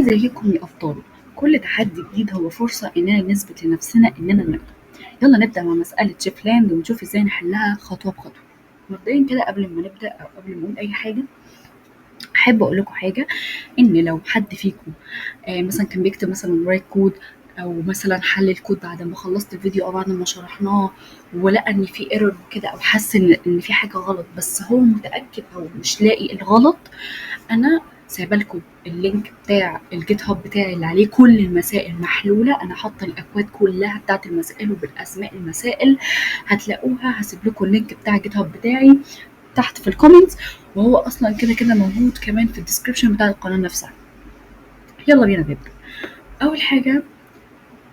ازيكم يا أبطال؟ كل تحدي جديد هو فرصة إننا نثبت لنفسنا إننا نقدر. يلا نبدأ مع مسألة Chef Land ونشوف إزاي نحلها خطوة بخطوة. مبدئيا كده قبل ما نبدأ أو قبل ما نقول أي حاجة، أحب أقول لكم حاجة، إن لو حد فيكم مثلا كان بيكتب مثلا write code أو مثلا حل الكود بعد ما خلصت الفيديو أو بعد ما شرحناه ولقى إن في error وكده، أو حس إن في حاجة غلط بس هو متأكد أو مش لاقي الغلط، أنا سايبه لكم ال link بتاع ال GitHub بتاعي اللي عليه كل المسائل محلولة. انا حاطه الاكواد كلها بتاعت المسائل وبالاسماء المسائل هتلاقوها. هسيب لكم ال link بتاع ال GitHub بتاعي تحت في ال comments، وهو اصلا كده كده موجود كمان في ال description بتاع القناة نفسها. يلا بينا نبدا. اول حاجة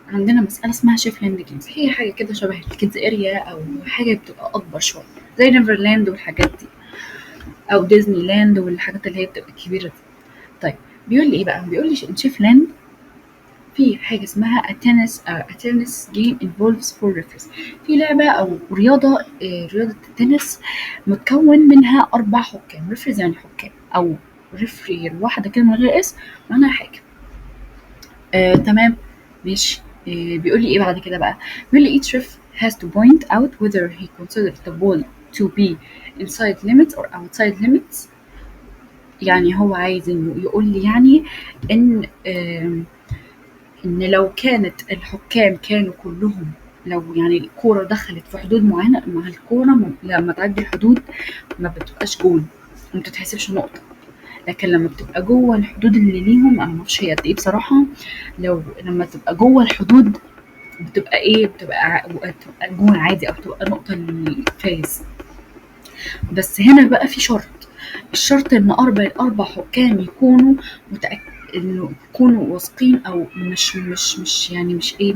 عندنا مسالة اسمها Chef Land games، هي حاجة كده شبه ال kids area او حاجة بتبقى اكبر شوية زي Neverland والحاجات دي او ديزني لاند والحاجات اللي هي بتبقى الكبيرة دي. طيب بيقول لي ايه بقى؟ بيقول لي Chef Land في حاجة اسمها a tennis game involves four referees. في لعبه او رياضة، رياضة التنس متكون منها 4 حكام. referees يعني حكام، او referee الواحدة كده من غير اسم معناها حاكم. تمام ماشي. بيقول لي ايه بعد كده بقى؟ بيقول لي each ref has to point out whether he considers the ball to be inside limits or outside limits. يعني هو عايز انه يقول لي يعني ان لو كانت الحكام كانوا كلهم، لو يعني الكورة دخلت في حدود معينة، مع الكورة لما تعدي الحدود ما بتبقاش جون وما بتتحسبش نقطة، لكن لما بتبقى جوه الحدود اللي ليهم، انا ما اعرفش هي قد ايه بصراحة، لو لما تبقى جوه الحدود بتبقى ايه؟ بتبقى جون عادي او بتبقى نقطة للفايز. بس هنا بقى في شرط، الشرط ان اربع حكام يكونوا انه يكونوا واثقين او مش مش مش يعني مش ايه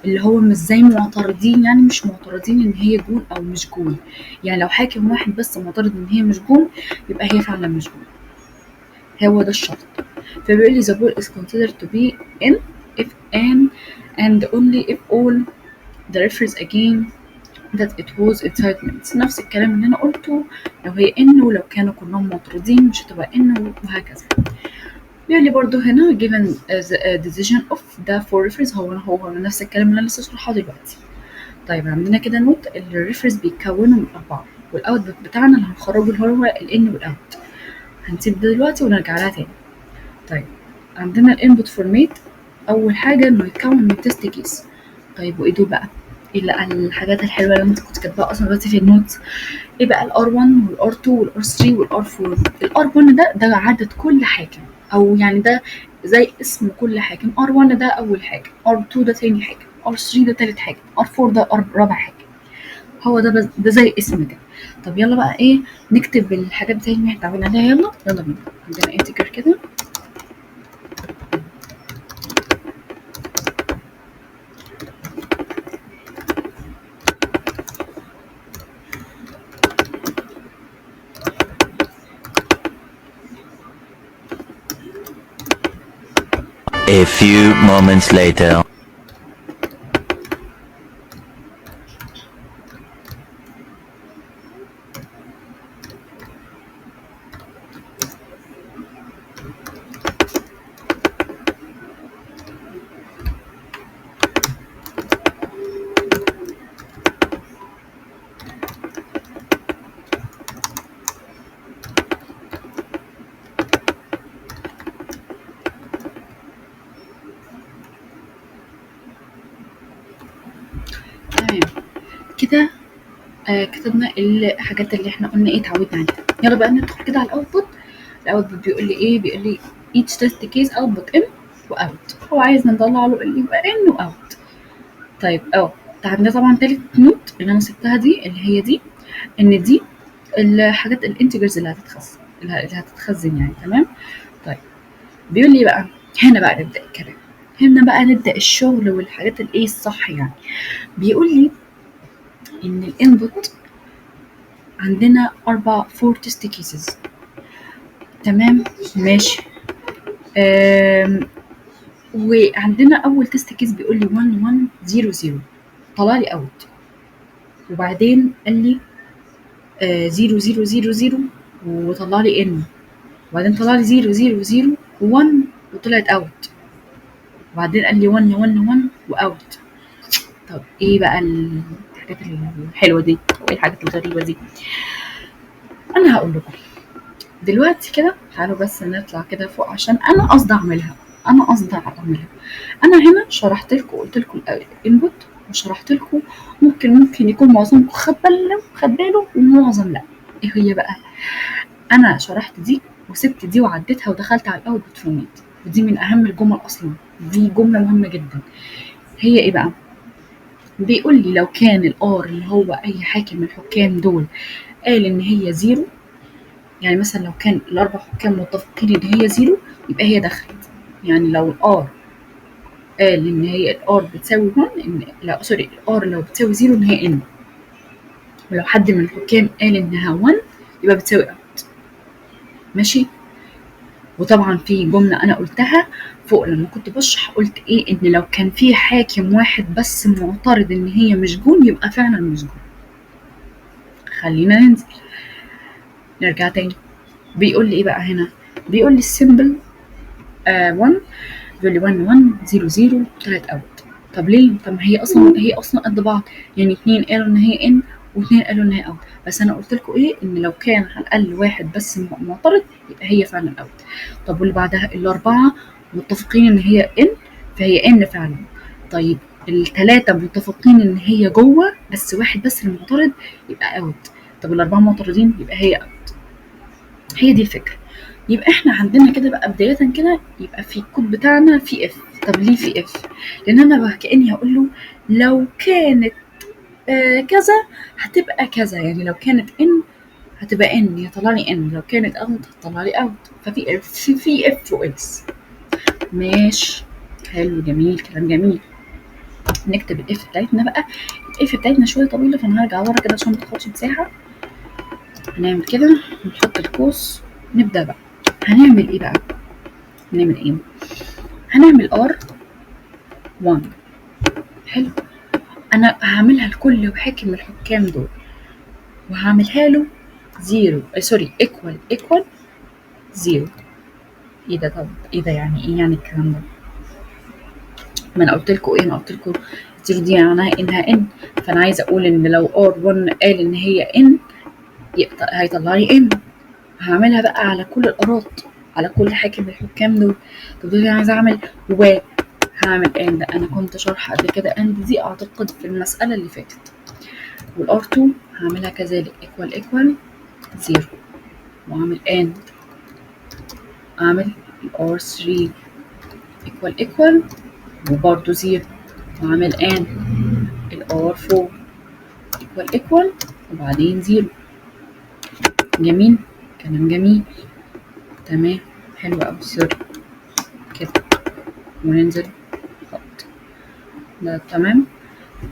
اللي هو مش زي معترضين، يعني مش معترضين ان هي جون او مش جون. يعني لو حاكم واحد بس معترض ان هي مش جون يبقى هي فعلا مش جون، هو ده الشرط. فبيقول لي the ball is considered to be in if and only if all the referees again that it was inside limits. نفس الكلام اللي انا قلته، لو هي in ولو كانوا كلهم معترضين مش هتبقى in وهكذا. بيقول لي برضو هنا given the decision of the four referees، هو نفس الكلام اللي انا لسه شرحه دلوقتي. طيب عندنا كده note ال referees بيتكونوا من 4، وال output بتاعنا اللي هنخرجه اللي هو ال in وال out، هنسيب ده دلوقتي ونرجع لها تاني. طيب عندنا ال input format، اول حاجة انه يتكون من test case. طيب وايه دول بقى؟ ايه الحاجات الحلوة اللي انت كنت كاتباها اصلا دلوقتي في ال notes؟ ايه بقى ال R 1 وال R 2 وال R 3 وال R 4؟ ال R 1 ده عدد كل حاكم، او يعني ده زي اسم كل حاكم. R 1 ده اول حاجة، R 2 ده تاني حاجة، R 3 ده تالت حاجة، R 4 ده رابع حاجة. هو ده بس، ده زي اسم كده. طب يلا بقى ايه نكتب الحاجات زي ما احنا اتعودنا عليها. يلا بينا. عندنا integer كده، A few moments later. تمام كده. كتبنا الحاجات اللي احنا قلنا ايه اتعودنا عليها. يلا بقى ندخل كده على ال output. ال output بيقول لي ايه؟ بيقول لي each test case output in و out. هو عايز نطلع له اللي يبقى in و out. طيب عندنا طبعا تالت note اللي انا سبتها دي اللي هي دي، ان دي الحاجات ال integers اللي هتتخزن يعني. تمام. طيب بيقول لي بقى هنا بقى نبدا الكلام، هنا بقى نبدا الشغل والحاجات الايه الصح يعني. بيقول لي ان ال input عندنا 4 test cases. تمام ماشي. وعندنا اول test case بيقول لي 1 1 0 0 طلع لي out، وبعدين قال لي 0 0 0 0 وطلع لي in، وبعدين طلع لي 0 0 0 1 وطلعت out، وبعدين قال لي 1 1 1 و out. طب ايه بقى الحاجات الحلوة دي وايه الحاجات الغريبة دي؟ انا هقول لكم دلوقتي كده. تعالوا بس نطلع كده فوق عشان انا قصدي اعملها، انا قصدي اعملها. انا هنا شرحت لكم، قلت لكم ال input وشرحت لكم، ممكن يكون معظمكم خد باله ومعظم لا. ايه هي بقى؟ انا شرحت دي وسبت دي وعديتها ودخلت على ال output format، ودي من اهم الجمل اصلا، دي جملة مهمة جدا. هي ايه بقى؟ بيقول لي لو كان ال R اللي هو اي حاكم من الحكام دول قال ان هي zero، يعني مثلا لو كان الاربع حكام متفقين ان هي zero يبقى هي دخلت. يعني لو ال R قال ان هي ال R بتساوي 1، ان لا sorry، ال R لو بتساوي zero ان هي in، ولو حد من الحكام قال انها 1 يبقى بتساوي out. ماشي؟ وطبعا في جملة انا قلتها فوق لما كنت بشرح، قلت ايه؟ ان لو كان في حاكم واحد بس معترض ان هي مش جون يبقى فعلا مش جون. خلينا ننزل نرجع تاني. بيقول لي ايه بقى هنا؟ بيقول لي ال simple 1، بيقول لي 1 1 0 0 طلعت out. طب ليه؟ طب ما هي اصلا قد بعض، يعني اتنين قالوا ان هي in واثنين قالوا ان هي out. بس انا قلت لكم ايه؟ ان لو كان على الاقل واحد بس معترض يبقى هي فعلا out. طب واللي بعدها؟ الاربعة متفقين ان هي in، فهي in فعلا. طيب الثلاثة متفقين ان هي جوه بس واحد بس اللي معترض يبقى out. طب الاربعة معترضين يبقى هي out. هي دي الفكره. يبقى احنا عندنا كده بقى بداية كده يبقى في الكود بتاعنا في if. طب ليه في if؟ لان انا بقى كاني هقول له لو كانت كذا هتبقى كذا، يعني لو كانت in هتبقى in، يطلع لي in، لو كانت out هتطلع لي out. ففي if، في if و else. ماشي، حلو، جميل، كلام جميل. نكتب ال if بتاعتنا بقى. ال if بتاعتنا شوية طويله، فانا هرجع ورا كده عشان ما تاخدش مساحه. هنعمل كده، نحط القوس، نبدا بقى. هنعمل ايه بقى؟ هنعمل ايه؟ هنعمل R 1. حلو. انا هعملها لكل حاكم من الحكام دول، وهعملها له zero، sorry، equal equal zero. ايه ده؟ طب ايه ده؟ يعني ايه يعني الكلام ده؟ ما انا قلت لكم ايه؟ انا قلت لكم zero دي معناها انها in، فانا عايزه اقول ان لو R 1 قال ان هي in هيطلع لي in. هعملها بقى على كل ال R ات، على كل حاكم من الحكام دول. طب دلوقتي انا عايزه اعمل و هعمل and. انا كنت شارحه قبل كده and دي اعتقد في المسالة اللي فاتت. وال R 2 هعملها كذلك equal equal 0 واعمل and، اعمل ال R 3 equal equal وبرده 0 واعمل and، ال R 4 equal equal وبعدين 0. جميل، كلام جميل، تمام، حلو أوي. sorry، كده وننزل خط ده. تمام.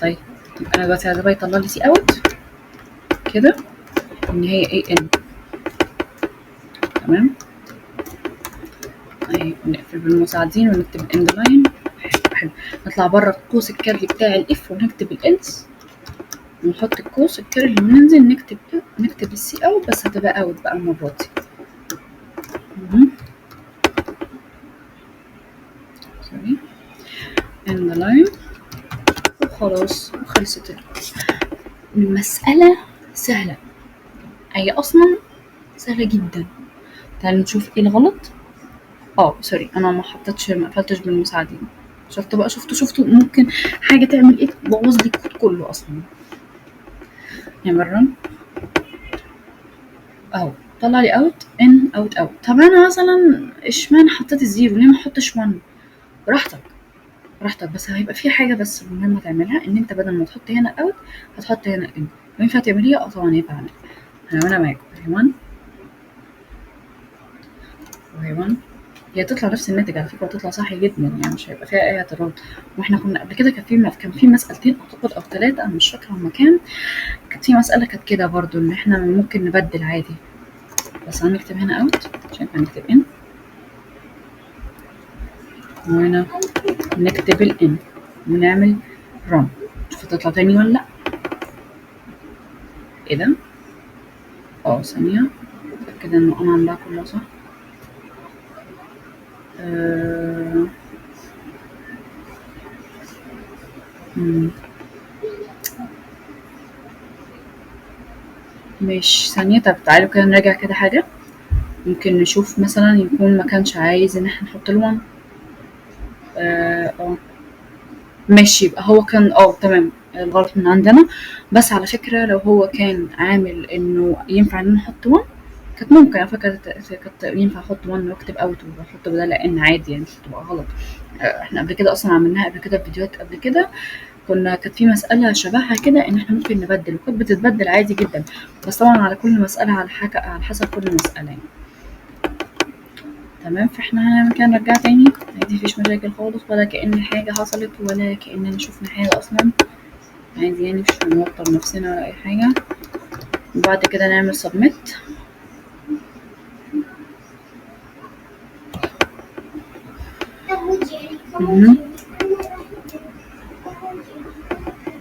طيب يبقى انا دلوقتي عايزة بقى يطلع لي cout كده ان هي ايه؟ in. تمام. طيب نقفل بالمساعدين ونكتب end line. حلو. نطلع بره القوس ال curly بتاع ال if ونكتب ال else ونحط القوس ال curly وننزل نكتب ال cout، بس هتبقى out بقى المرة دي. sorry، end line وخلاص وخلصت المسألة. سهلة، هي أصلا سهلة جدا. تعالوا نشوف ايه الغلط. Sorry، انا ما حطيتش، ما قفلتش بالمساعدين. شفتوا بقى؟ شفتوا؟ شفتوا ممكن حاجة تعمل ايه؟ تبوظ لي الكود كله اصلا. نعمل run اهو، طلع لي out in out out. طب انا مثلا اشمعنى حطيت ال zero؟ ليه ما احطش 1؟ براحتك، براحتك، بس هيبقى في حاجة بس مهمة تعملها، ان انت بدل ما تحط هنا out هتحط هنا in. ينفع تعمليها؟ اه طبعا ينفع اعملها. هنعملها معاكم. اهي 1 وهي 1، هي تطلع نفس الناتج على فكرة وتطلع صح جدا، يعني مش هيبقى فيها اي اعتراض. واحنا كنا قبل كده كان في مسألتين اعتقد او ثلاثة، انا مش فاكرة هما كام. كانت في مسألة كانت كده برضو، ان احنا ممكن نبدل عادي. بس هنكتب هنا out مش هينفع نكتب in، وهنا نكتب ال in ونعمل run. شوف تطلع تاني ولا لا. ايه ده؟ ثانية اتأكد انه انا عاملاها كلها صح. مم. مش ثانية. طب تعالوا كده نراجع كده حاجة، ممكن نشوف مثلا يكون ما كانش عايز ان احنا نحط ال 1. ماشي، يبقى هو كان تمام، الغلط من عندنا. بس على فكرة لو هو كان عامل انه ينفع ان انا احط 1 كانت ممكن على فكرة، كانت ينفع احط 1 واكتب out واحط بدالها n عادي، يعني مش هتبقى غلط. احنا قبل كده اصلا عملناها قبل كده في فيديوهات قبل كده، كانت في مسألة شبهها كده ان احنا ممكن نبدل، وكانت بتتبدل عادي جدا، بس طبعا على كل مسألة على حسب كل مسألة يعني. تمام، فاحنا هنعمل كده نرجع تاني عادي، مفيش مشاكل خالص، ولا كأن حاجة حصلت ولا كأننا شفنا حاجة أصلا، عادي يعني، مش هنوتر نفسنا ولا أي حاجة. وبعد كده نعمل submit.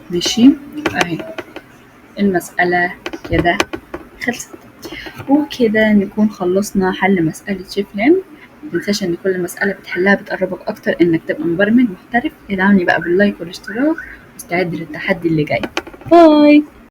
ماشي، اهي المسألة كده خلصت، وكده نكون خلصنا حل مسألة شيف لام. متنساش ان كل مسألة بتحلها بتقربك اكتر انك تبقى مبرمج محترف. ادعمني بقى بال like والاشتراك، واستعد للتحدي اللي جاي. bye.